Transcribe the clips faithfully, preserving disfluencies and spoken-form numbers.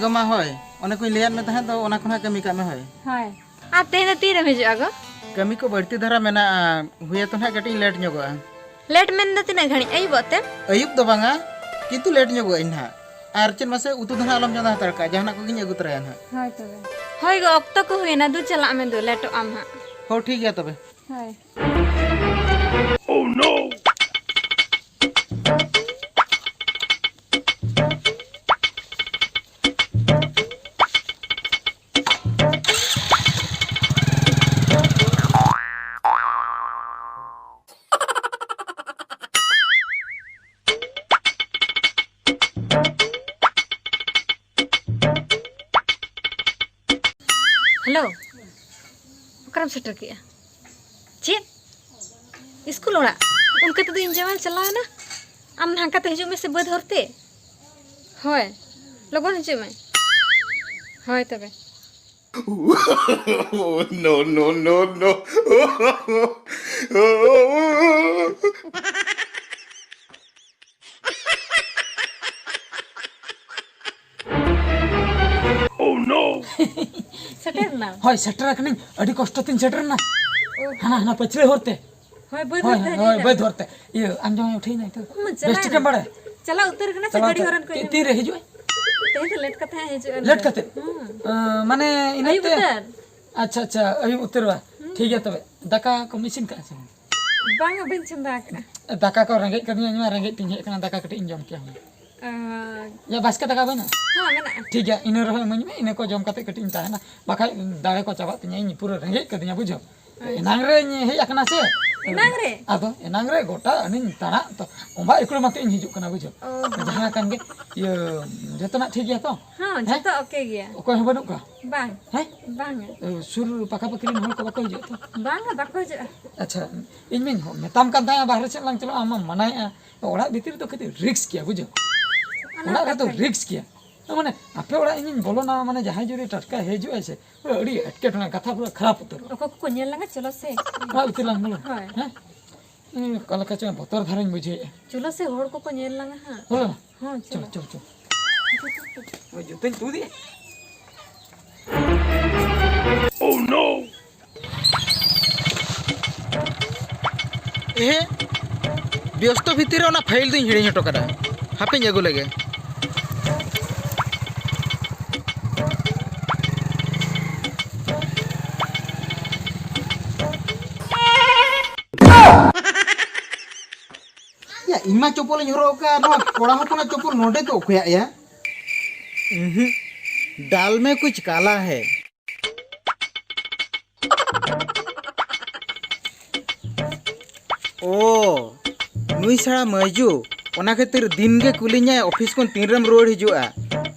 ᱜᱚ ᱢᱟ, ᱦᱳᱭ, ᱚᱱᱮ ᱠᱚᱧ ᱞᱟᱹᱭᱟᱫ ᱢᱮ ᱛᱟᱦᱮᱸᱫ ᱫᱚ, ᱚᱱᱟ ᱠᱚ ᱱᱟᱦᱟᱜ ᱠᱟᱹᱢᱤ ᱠᱟᱜ ᱢᱮ, ᱦᱳᱭ᱾ ᱦᱳᱭ᱾ ᱟᱨ ᱛᱮᱦᱮᱧ ᱫᱚ ᱛᱤᱨᱮᱢ ᱦᱤᱡᱩᱜᱼᱟ ᱜᱚ? ᱠᱟᱹᱢᱤ ᱠᱚ ᱵᱟᱹᱲᱛᱤ ᱫᱷᱟᱨᱟ ᱢᱮᱱᱟᱜᱼᱟ, ᱦᱩᱭ ᱟᱛᱚ ᱱᱟᱦᱟᱜ ᱠᱟᱹᱴᱤᱡ ᱤᱧ ᱞᱮᱴ ᱧᱚᱜᱚᱜᱼᱟ᱾ ᱞᱮᱴ ᱢᱮᱱ ᱫᱚ ᱛᱤᱱᱟᱹᱜ ᱜᱷᱟᱹᱲᱤᱡ? ᱟᱹᱭᱩᱵᱚᱜ ᱛᱮ? ᱟᱹᱭᱩᱵ ᱫᱚ ᱵᱟᱝᱟ, ᱠᱤᱱᱛᱩ ᱞᱮᱴ ᱧᱚᱜᱚᱜ ᱟᱹᱧ ᱱᱟᱦᱟᱜ᱾ ᱟᱨ ᱪᱮᱫ ᱢᱟᱥᱮ, ᱩᱛᱩ ᱫᱚ ᱱᱟᱦᱟᱜ ᱟᱞᱚᱢ ᱪᱚᱸᱫᱟ ᱦᱟᱛᱟᱲ ᱠᱟᱜᱼᱟ, ᱡᱟᱦᱟᱱᱟᱜ ᱠᱚᱜᱮᱧ ᱟᱹᱜᱩ ᱛᱚᱨᱟᱭᱟ ᱱᱟᱦᱟᱜ᱾ ᱦᱳᱭ ᱛᱚᱵᱮ᱾ ᱦᱳᱭ ᱜᱚ, ᱚᱠᱛᱚ ᱠᱚ ᱦᱩᱭᱮᱱᱟ, ᱫᱩ ᱪᱟᱞᱟᱜ ᱢᱮ, ᱫᱩ ᱞᱮᱴᱚᱜ ᱟᱢ ᱦᱟᱸᱜ᱾ ᱦᱳ, ᱴᱷᱤᱠ ᱜᱮᱭᱟ ᱛᱚᱵᱮ᱾ ᱦᱳᱭ᱾ ᱦᱮᱞᱳ, ᱚᱠᱟᱨᱮᱢ ᱥᱮᱴᱮᱨ ᱠᱮᱜᱼᱟ? ᱪᱮᱫ? ᱤᱥᱠᱩᱞ ᱚᱲᱟᱜ? ᱚᱱᱠᱟ ᱛᱮᱫᱚ ᱤᱧ ᱡᱟᱶᱟᱭ ᱪᱟᱞᱟᱣ ᱮᱱᱟ᱾ ᱟᱢ ᱦᱟᱱᱠᱟ ᱛᱮ ᱦᱤᱡᱩᱜ ᱢᱮᱥᱮ ᱵᱟᱹᱫᱽ ᱦᱚᱨ ᱛᱮ᱾ ᱦᱳᱭ, ᱞᱚᱜᱚᱱ ᱦᱤᱡᱩᱜ ᱢᱮ᱾ ᱦᱳᱭ ᱛᱚᱵᱮ᱾ No, no, no, no. Oh no! ᱥᱮᱴᱮᱨ ᱮᱱᱟᱢ? ᱦᱳᱭ, ᱥᱮᱴᱮᱨ ᱟᱠᱟᱱᱟᱹᱧ, ᱟᱹᱰᱤ ᱠᱚᱥᱴᱚ ᱛᱤᱧ ᱥᱮᱴᱮᱨ ᱮᱱᱟ᱾ ᱚ᱾ ᱦᱟᱱᱟ, ᱦᱟᱱᱟ ᱯᱟᱹᱪᱷᱞᱟᱹ ᱦᱚᱨ ᱛᱮ᱾ ᱦᱳᱭ, ᱵᱟᱹᱫᱽ ᱦᱳᱭ, ᱦᱚᱨ ᱛᱮ ᱦᱳᱭ, ᱦᱤᱡᱩᱜ ᱵᱟᱹᱫᱽ ᱠᱟᱱᱟ᱾ ᱦᱚᱨ ᱛᱮ᱾ ᱤᱭᱟᱹ, ᱟᱢ ᱡᱟᱶᱟᱭ ᱩᱴᱷᱟᱹᱭ ᱱᱟᱭ ᱛᱚ? ᱩᱢ, ᱵᱮᱥ ᱪᱟᱞᱟᱣ ᱴᱷᱤᱠᱮᱢ ᱮᱱᱟ᱾ ᱵᱟᱲᱟᱭᱟ? ᱪᱟᱞᱟᱣ ᱩᱛᱟᱹᱨ ᱟᱠᱟᱱᱟ ᱥᱮ ᱪᱟᱞᱟᱣ ᱜᱟᱹᱰᱤ ᱩᱛᱟᱹᱨ᱾ ᱦᱚᱨᱮᱱ ᱠᱚ ᱛᱤ-, ᱮᱢ ᱛᱤᱨᱮ ᱦᱤᱡᱩᱜ ᱟᱭ? ᱛᱮᱦᱮᱧ ᱫᱚ ᱞᱮᱴ ᱠᱟᱛᱮ ᱦᱟᱸᱜ ᱦᱤᱡᱩᱜ ᱟᱭ᱾ ᱞᱮᱴ ᱠᱟᱛᱮ? ᱦᱩᱸ᱾ ᱟᱸ, ᱢᱟᱱᱮ, ᱤᱱᱟᱹ ᱟᱹᱭᱩᱵ ᱛᱮ? ᱩᱛᱟᱹᱨ᱾ ᱟᱪᱪᱷᱟ, ᱟᱪᱪᱷᱟ, ᱟᱹᱭᱩᱵ ᱩᱛᱟᱹᱨ ᱵᱟ᱾ ᱦᱩᱸ᱾ ᱴᱷᱤᱠ ᱜᱮᱭᱟ ᱛᱚᱵᱮ᱾ ᱫᱟᱠᱟ ᱠᱚᱢ ᱤᱥᱤᱱ ᱠᱟᱜᱼᱟ ᱥᱮ ᱵᱟᱝ? ᱵᱟᱝᱟ, ᱵᱟᱹᱧ ᱪᱚᱸᱫᱟ ᱟᱠᱟᱫᱼᱟ᱾ ᱫᱟᱠᱟ ᱠᱚ ᱨᱮᱸᱜᱮᱡ ᱠᱟᱹᱫᱤᱧᱟ, ᱤᱧ ᱢᱟ ᱨᱮᱸᱜᱮᱡ ᱛᱤᱧ ᱦᱮᱡ ᱟᱠᱟᱱᱟ, ᱫᱟᱠᱟ ᱠᱟᱹᱴᱤᱡ ᱤᱧ ᱡᱚᱢ ᱠᱮᱭᱟ ᱦᱩᱱᱟᱹᱝ᱾ ᱟᱨ ᱭᱟ, ᱵᱟᱥᱠᱮ ᱫᱟᱠᱟ ᱵᱟᱹᱱᱩᱜᱼᱟ? ᱦᱮᱸ, ᱢᱮᱱᱟᱜᱼᱟ᱾ ᱴᱷᱤᱠ ᱜᱮᱭᱟ, ᱤᱱᱟᱹ ᱨᱮᱦᱚᱸ ᱤᱢᱟᱹᱧ ᱢᱮ, ᱤᱱᱟᱹ ᱠᱚ ᱡᱚᱢ ᱠᱟᱛᱮ ᱠᱟᱹᱴᱤᱡ ᱤᱧ ᱛᱟᱦᱮᱱᱟ, ᱵᱟᱠᱷᱟᱡ ᱫᱟᱲᱮ ᱠᱚ ᱪᱟᱵᱟᱜ ᱛᱤᱧᱟ, ᱤᱧ ᱯᱩᱨᱟᱹ ᱨᱮᱸᱜᱮᱡ ᱠᱟᱹᱫᱤᱧᱟ, ᱵᱩᱡᱷᱟᱹᱣ᱾ ᱟᱪᱪᱷᱟ᱾ ᱮᱱᱟᱝ ᱨᱮᱧ ᱦᱮᱡ ᱟᱠᱟᱱᱟ ᱥᱮ᱾ ᱮᱱᱟᱝ ᱨᱮ? ᱟᱫᱚ ᱮᱱᱟᱝ ᱨᱮ ᱜᱚᱴᱟ ᱟᱹᱱᱤᱧ ᱛᱟᱲᱟᱜ ᱛᱚ, ᱚᱸᱵᱟ ᱮᱠᱲᱚᱢ ᱟᱛᱮ ᱤᱧ ᱦᱤᱡᱩᱜ ᱠᱟᱱᱟ, ᱵᱩᱡᱷᱟᱹᱣ᱾ ᱚ, ᱦᱚᱸ᱾ ᱡᱟᱦᱟᱸ ᱠᱟᱱ ᱜᱮ, ᱤᱭᱟᱹ, ᱡᱚᱛᱚᱱᱟᱜ ᱴᱷᱤᱠ ᱜᱮᱭᱟ ᱛᱚ? ᱦᱚᱸ, ᱦᱮᱸ? ᱡᱚᱛᱚ ᱳᱠᱮ ᱜᱮᱭᱟ᱾ ᱚᱠᱚᱭ ᱦᱚᱸ ᱵᱟᱹᱱᱩᱜ ᱠᱚᱣᱟ? ᱵᱟᱝ᱾ ᱦᱮᱸ? ᱵᱟᱝᱟ᱾ ᱮ, ᱥᱩᱨ ᱯᱟᱠᱟ ᱯᱟᱠᱤ ᱨᱮᱱ ᱦᱚᱲ ᱠᱚ ᱵᱟᱠᱚ ᱦᱤᱡᱩᱜᱼᱟ ᱛᱚ? ᱵᱟᱝᱟ, ᱵᱟᱠᱚ ᱦᱤᱡᱩᱜᱼᱟ᱾ ᱟᱪᱪᱷᱟ, ᱤᱧ ᱢᱟᱧ ᱢᱮᱛᱟᱢ ᱠᱟᱱ ᱛᱟᱦᱮᱸᱜᱼᱟ ᱵᱟᱦᱨᱮ ᱥᱮᱫ ᱞᱟᱝ ᱪᱟᱞᱟᱜᱼᱟ, ᱟᱢ ᱢᱟᱢ ᱢᱟᱱᱟᱭᱮᱫᱼᱟ᱾ ᱚᱲᱟᱜ ᱵᱷᱤᱛᱤᱨ ᱨᱮᱫᱚ ᱠᱟᱹᱴᱤᱡ ᱨᱤᱠᱥ ᱜᱮᱭᱟ, ᱵᱩᱡᱷᱟᱹᱣ᱾ ᱚᱱᱟ ᱚᱲᱟᱜ ᱨᱮᱫᱚ ᱠᱟᱛᱷᱟ ᱜᱮ᱾ ᱨᱤᱠᱥ ᱜᱮᱭᱟ᱾ ᱢᱟᱱᱮ, ᱟᱯᱮ ᱚᱲᱟᱜ ᱤᱧᱤᱧ ᱵᱚᱞᱚᱱᱟ, ᱢᱟᱱᱮ, ᱡᱟᱦᱟᱸᱭ ᱡᱩᱫᱤ ᱴᱟᱴᱠᱟ ᱦᱤᱡᱩᱜ ᱟᱭ ᱥᱮ, ᱯᱩᱨᱟᱹ ᱟᱹᱰᱤ ᱮᱴᱠᱮᱴᱚᱬᱮ, ᱠᱟᱛᱷᱟ ᱯᱩᱨᱟᱹ ᱠᱷᱟᱨᱟᱯ ᱩᱛᱟᱹᱨᱚᱜᱼᱟ᱾ ᱚᱠᱚᱭ ᱠᱚᱠᱚ ᱧᱮᱞ ᱞᱟᱝᱟ, ᱪᱚᱞᱚ ᱥᱮ᱾ ᱚᱲᱟᱜ ᱵᱷᱤᱛᱤᱨ ᱞᱟᱝ ᱵᱚᱞᱚᱱᱟ᱾ ᱦᱳᱭ᱾ ᱦᱮᱸ? ᱤᱧ ᱚᱠᱟ ᱞᱮᱠᱟ ᱪᱚᱝ ᱵᱚᱛᱚᱨ ᱫᱷᱟᱨᱟᱧ ᱵᱩᱡᱷᱟᱹᱣᱮᱫᱼᱟ᱾ ᱪᱚᱞᱚ ᱥᱮ, ᱦᱚᱲ ᱠᱚᱠᱚ ᱧᱮᱞ ᱞᱟᱝᱟ ᱦᱟᱸᱜ᱾ ᱦᱳᱭ᱾ ᱦᱚᱸ, ᱪᱚᱞᱚ, ᱪᱚᱞᱚ᱾ ᱪᱚᱞᱚ, ᱪᱚᱞᱚ᱾ ᱡᱩᱛᱟᱹᱧ ᱛᱩᱫ ᱮᱫ᱾ Oh no! ᱮᱦᱮ, ᱵᱮᱥᱛᱚ ᱵᱷᱤᱛᱤᱨ ᱨᱮ ᱚᱱᱟ ᱯᱷᱟᱭᱤᱞ ᱫᱚᱧ ᱦᱤᱲᱤᱧ ᱦᱚᱴᱚ ᱠᱟᱫᱟ᱾ ᱦᱟᱯᱮᱧ ᱟᱹᱜᱩ ᱞᱮᱜᱮ᱾ ᱭᱟ, ᱤᱧ ᱢᱟ ᱪᱚᱯᱚᱞᱤᱧ ᱦᱚᱨᱚᱜ ᱟᱠᱟᱫ, ᱱᱚᱣᱟ ᱠᱚᱲᱟ ᱦᱚᱯᱚᱱᱟᱜ ᱪᱚᱯᱚᱞ ᱱᱚᱰᱮ ᱫᱚ ᱚᱠᱚᱭᱟᱜ ᱭᱟ? ᱩᱸᱦᱩᱸ, ᱰᱟᱞ ᱢᱮ ᱠᱩᱪ ᱠᱟᱞᱟ ᱦᱮ᱾ ᱳ, ᱱᱩᱭ ᱥᱟᱲᱟ ᱢᱟᱹᱭᱡᱩ, ᱚᱱᱟ ᱠᱷᱟᱹᱛᱤᱨ ᱫᱤᱱ ᱜᱮ ᱠᱩᱞᱤᱧᱟᱭ ᱚᱯᱷᱤᱥ ᱠᱷᱚᱱ ᱛᱤᱱ ᱨᱮᱢ ᱨᱩᱣᱟᱹᱲ ᱦᱤᱡᱩᱜᱼᱟ᱾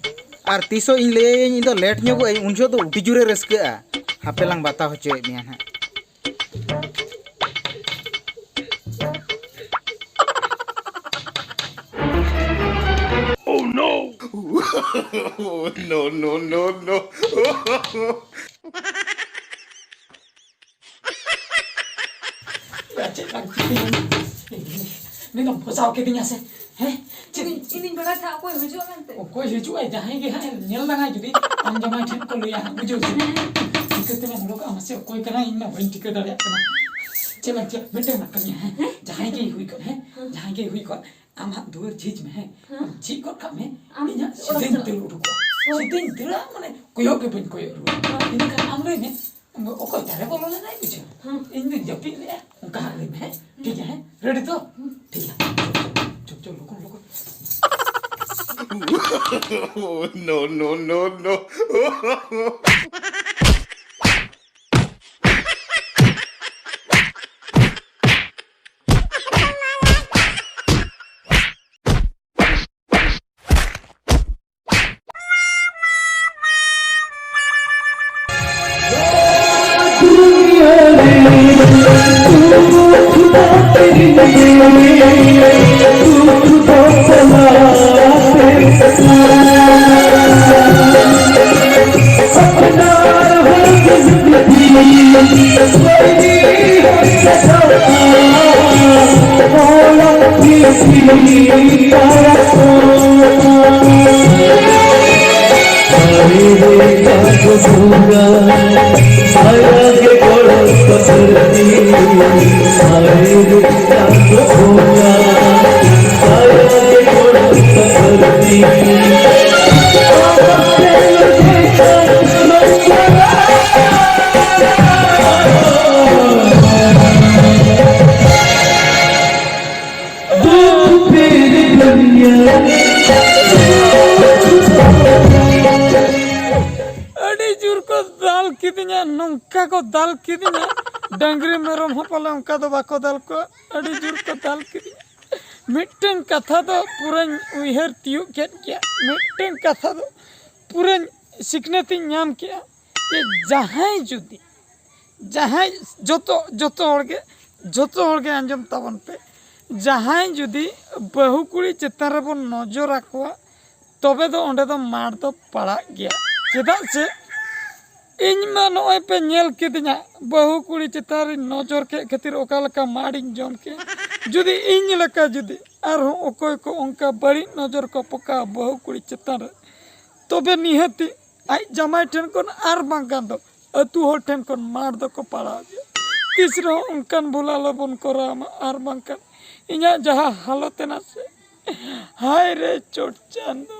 ᱟᱨ ᱛᱤᱥᱚᱜ ᱤᱧ ᱞᱟᱹᱭᱟᱭᱟᱹᱧ ᱤᱧ ᱫᱚ ᱞᱮᱴ ᱧᱚᱜᱚᱜ ᱟᱹᱧ, ᱩᱱ ᱡᱚᱦᱚᱜ ᱫᱚ ᱟᱹᱰᱤ ᱡᱳᱨᱮ ᱨᱟᱹᱥᱠᱟᱹᱜᱼᱟ᱾ ᱦᱟᱯᱮ ᱞᱟᱝ ᱵᱟᱛᱟᱣ ᱦᱚᱪᱚᱭᱮᱫ ᱢᱮᱭᱟ ᱱᱟᱦᱟᱜ᱾ Oh no! No, no, no, no. ᱪᱮᱫ ᱞᱟᱝ ᱪᱤᱠᱟᱹᱭᱟ? ᱱᱤᱱᱟᱹᱢ ᱯᱷᱚᱥᱟᱣ ᱠᱤᱫᱤᱧᱟ ᱥᱮ? ᱦᱮᱸ? ᱪᱮᱫ? ᱤᱧ, ᱤᱧᱤᱧ ᱵᱟᱲᱟᱭ ᱛᱟᱦᱮᱸᱫ ᱚᱠᱚᱭ ᱦᱤᱡᱩᱜᱼᱟ ᱢᱮᱱᱛᱮ᱾ ᱚᱠᱚᱭ ᱦᱤᱡᱩᱜᱼᱟᱭ, ᱡᱟᱦᱟᱸᱭ ᱜᱮ ᱦᱟᱸᱜ ᱧᱮᱞ ᱞᱟᱝᱟᱭ ᱡᱩᱫᱤ, ᱟᱢ ᱡᱟᱢᱟᱭ ᱴᱷᱮᱱ ᱠᱚ ᱞᱟᱹᱭᱟ ᱦᱟᱸᱜ, ᱵᱩᱡᱷᱟᱹᱣ ᱥᱮ? ᱦᱮᱸ᱾ ᱪᱤᱠᱟᱹ ᱛᱮᱞᱟᱝ ᱩᱰᱩᱠᱚᱜᱼᱟ ᱢᱟᱥᱮ? ᱚᱠᱚᱭ ᱠᱟᱱᱟᱭ? ᱤᱧ ᱢᱟ ᱵᱟᱹᱧ ᱴᱷᱤᱠᱟᱹ ᱫᱟᱲᱮᱭᱟᱜ ᱠᱟᱱᱟ᱾ ᱪᱮᱫ ᱞᱟᱝ ᱪᱮᱫ? ᱢᱤᱫᱴᱟᱝ ᱞᱟᱝ ᱠᱟᱹᱢᱤᱭᱟ, ᱦᱮᱸ? ᱦᱮᱸ? ᱡᱟᱦᱟᱸᱭ ᱜᱮᱭ ᱦᱩᱭ ᱠᱚᱜ, ᱦᱮᱸ? ᱦᱮᱸ᱾ ᱡᱟᱦᱟᱸᱭ ᱜᱮᱭ ᱦᱩᱭ ᱠᱚᱜ, ᱟᱢ ᱦᱟᱸᱜ ᱫᱩᱣᱟᱹᱨ ᱡᱷᱤᱡ ᱢᱮ, ᱦᱮᱸ? ᱦᱮᱸ᱾ ᱡᱷᱤᱡ ᱜᱚᱫ ᱠᱟᱜ ᱢᱮ᱾ ᱟᱢ ᱤᱧ ᱦᱟᱸᱜ ᱚᱲᱟᱜ ᱥᱤᱫᱷᱟᱹᱧ ᱪᱟᱞᱟᱜ ᱫᱟᱹᱲ ᱩᱰᱩᱠᱚᱜᱼᱟ᱾ ᱦᱳᱭ᱾ ᱥᱤᱫᱷᱟᱹᱧ ᱫᱟᱹᱲᱟ, ᱢᱟᱱᱮ ᱠᱚᱭᱚᱜ ᱜᱮ ᱵᱟᱹᱧ ᱠᱚᱭᱚᱜ ᱨᱩᱣᱟᱹᱲᱟ᱾ ᱦᱳᱭ᱾ ᱤᱱᱟᱹ ᱠᱷᱟᱱ ᱟᱢ ᱞᱟᱹᱭ ᱢᱮ, ᱚᱠᱚᱭ ᱫᱟᱨᱮ ᱵᱚᱞᱚ ᱞᱮᱱᱟᱭ ᱵᱩᱡᱷᱟᱹᱣ? ᱦᱮᱸ᱾ ᱤᱧ ᱫᱩᱧ ᱡᱟᱹᱯᱤᱫ ᱞᱮᱜᱼᱟ, ᱚᱱᱠᱟ ᱦᱟᱸᱜ ᱞᱟᱹᱭ ᱢᱮ, ᱦᱮᱸ? ᱴᱷᱤᱠ ᱜᱮᱭᱟ, ᱦᱮᱸ? ᱨᱮᱰᱤ ᱛᱚ? ᱦᱮᱸ᱾ ᱴᱷᱤᱠ ᱜᱮᱭᱟ᱾ ᱪᱚᱞ, ᱪᱚᱞ, ᱪᱚᱞ, ᱞᱚᱜᱚᱱ, ᱞᱚᱜᱚᱱ᱾ No, no, no, no. ᱟᱹᱰᱤ ᱡᱳᱨ ᱠᱚ ᱫᱟᱞ ᱠᱤᱫᱤᱧᱟ, ᱱᱚᱝᱠᱟ ᱠᱚ ᱫᱟᱞ ᱠᱤᱫᱤᱧᱟ᱾ ᱰᱟᱹᱝᱨᱤ ᱢᱮᱨᱚᱢ ᱦᱚᱸ ᱯᱟᱞᱮ ᱚᱱᱠᱟ ᱫᱚ ᱵᱟᱠᱚ ᱫᱟᱞ ᱠᱚᱣᱟ, ᱟᱹᱰᱤ ᱡᱳᱨ ᱠᱚ ᱫᱟᱞ ᱠᱤᱫᱤᱧᱟ᱾ ᱢᱤᱫᱴᱟᱝ ᱠᱟᱛᱷᱟ ᱫᱚ ᱯᱩᱨᱟᱹᱧ ᱩᱭᱦᱟᱹᱨ ᱛᱤᱭᱳᱜ ᱠᱮᱫ ᱜᱮᱭᱟ, ᱢᱤᱫᱴᱟᱝ ᱠᱟᱛᱷᱟ ᱫᱚ ᱯᱩᱨᱟᱹᱧ ᱥᱤᱠᱷᱱᱟᱹᱛᱤᱧ ᱧᱟᱢ ᱠᱮᱜᱼᱟ ᱡᱮ ᱡᱟᱦᱟᱸᱭ ᱡᱩᱫᱤ, ᱡᱟᱦᱟᱸᱭ, ᱡᱚᱛᱚ, ᱡᱚᱛᱚ ᱦᱚᱲ ᱜᱮ, ᱡᱚᱛᱚ ᱦᱚᱲ ᱜᱮ ᱟᱸᱡᱚᱢ ᱛᱟᱵᱚᱱ ᱯᱮ, ᱡᱟᱦᱟᱸᱭ ᱡᱩᱫᱤ ᱵᱟᱹᱦᱩ ᱠᱩᱲᱤ ᱪᱮᱛᱟᱱ ᱨᱮᱵᱚᱱ ᱱᱚᱡᱚᱨ ᱟᱠᱚᱣᱟ, ᱛᱚᱵᱮ ᱫᱚ ᱚᱸᱰᱮ ᱫᱚ ᱢᱟᱨ ᱫᱚ ᱯᱟᱲᱟᱜ ᱜᱮᱭᱟ᱾ ᱪᱮᱫᱟᱜ ᱥᱮ ᱤᱧ ᱢᱟ ᱱᱚᱜᱼᱚᱭ ᱯᱮ ᱧᱮᱞ ᱠᱤᱫᱤᱧᱟ, ᱵᱟᱹᱦᱩ ᱠᱩᱲᱤ ᱪᱮᱛᱟᱱ ᱨᱤᱧ ᱱᱚᱡᱚᱨ ᱠᱮᱫ ᱠᱷᱟᱹᱛᱤᱨ ᱚᱠᱟ ᱞᱮᱠᱟ ᱢᱟᱨᱤᱧ ᱡᱚᱢ ᱠᱮᱫ᱾ ᱡᱩᱫᱤ ᱤᱧ ᱞᱮᱠᱟ ᱡᱩᱫᱤ ᱟᱨᱦᱚᱸ ᱚᱠᱚᱭ ᱠᱚ ᱚᱱᱠᱟ ᱵᱟᱹᱲᱤᱡ ᱱᱚᱡᱚᱨ ᱠᱚ ᱯᱚᱠᱟᱣᱟ ᱵᱟᱹᱦᱩ ᱠᱩᱲᱤ ᱪᱮᱛᱟᱱ ᱨᱮ, ᱛᱚᱵᱮ ᱱᱤᱦᱟᱹᱛᱤ ᱟᱡ ᱡᱟᱢᱟᱭ ᱴᱷᱮᱱ ᱠᱷᱚᱱ ᱟᱨ ᱵᱟᱝᱠᱷᱟᱱ ᱫᱚ ᱟᱹᱛᱩ ᱦᱚᱲ ᱴᱷᱮᱱ ᱠᱷᱚᱱ ᱢᱟᱨ ᱫᱚᱠᱚ ᱯᱟᱲᱟᱣ ᱜᱮᱭᱟ᱾ ᱛᱤᱥ ᱨᱮᱦᱚᱸ ᱚᱱᱠᱟᱱ ᱵᱷᱩᱞ ᱟᱞᱚᱵᱚᱱ ᱠᱚᱨᱟᱣ ᱢᱟ, ᱟᱨ ᱵᱟᱝᱠᱷᱟᱱ ᱤᱧᱟᱹᱜ ᱡᱟᱦᱟᱸ ᱦᱟᱞᱚᱛ ᱮᱱᱟ ᱥᱮ, ᱦᱟᱭ ᱨᱮ ᱪᱚᱴ ᱪᱟᱸᱫᱚ,